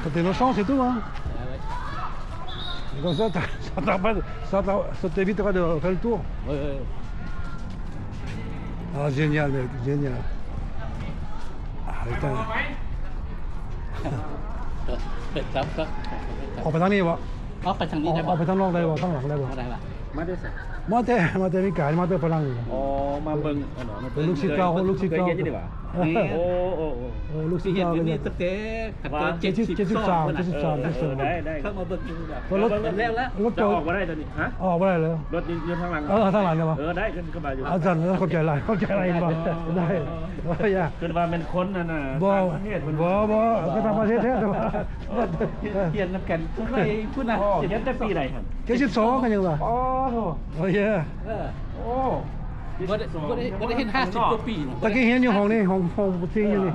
T'as tes notions, c'est tout, hein. Ah ouais. Et comme ça, t'as, ça t'arrête, ça t'a-, ça t'évitera de faire le tour. Ouais, ouais, ouais. Ah, génial, mec, génial. Ah, putain. ເປີດຊັບ ອອກໄປທາງນີ້ບໍ່? ອອກໄປທາງນີ້ໄດ້ບໍ່? ອອກໄປທາງນອກໄດ້ບໍ່? ທາງຫຼັງໄດ້ບໍ່? ບໍ່ໄດ້ຫວາ? ມາແຕ່ໃສ? ມາແຕ່ ມາແຕ່ອາເມລິກາ ມາແຕ່ຝຣັ່ງນີ້. ອໍ ມາເບິ່ງ ໂອ້ ລູກສິດເກົ່າ ລູກສິດເກົ່າ ເຄີຍຮຽນຢູ່ນີ້ຫວາ? ເອີ ໂອ້ ໂອ້ ໂອ້ ລູກສິດເກົ່າ ຮຽນຢູ່ນີ້ຕັ້ງແຕ່ ວ່າ ເຈັດສິບ ເຈັດສິບສອງ ເຈັດສິບສາມ ເອີ ເຈັດສິບສອງ ເອີ ໄດ້ ໄດ້ ເຂົ້າມາເບິ່ງຢູ່ ແລ້ວລົດ ແລ້ວລະ ລົດ ຈະອອກບໍ່ໄດ້ຕອນນີ້ ຮະ? ອອກບໍ່ໄດ້ເລີຍ. ລົດຢູ່ທາງຫຼັງ ເອີ ທາງຫຼັງເລີຍບໍ່? ເອີ ໄດ້ ສະບາຍຢູ່. ອາຈານ ຂອບໃຈຫຼາຍ ຂອບໃຈຫຼາຍ. ໄດ້ ເອີ ຢ່າ ຄິດວ່າແມ່ນຄົນນັ້ນນະ ບໍ່ ຕ່າງປະເທດ ບໍ່ ບໍ່ ກໍຕ່າງປະເທດແທ້ ແຕ່ວ່າ ຮຽນນຳກັນ ໄປພຸ້ນນະ. ຮຽນແຕ່ປີໃດຫັ້ນ? ເຈັດສິບສອງ ກໍຍັງວ່າ. ອໍ ໂອ້ ເອີ ໂອ້ ບໍ່ໄດ້ ບໍ່ໄດ້ ບໍ່ໄດ້ເຫັນຫ້າສິບກວ່າປີນະ. ຕະກີ້ຮຽນຢູ່ຫ້ອງນີ້ ຫ້ອງ ຫ້ອງທີ່ຢູ່ນີ້.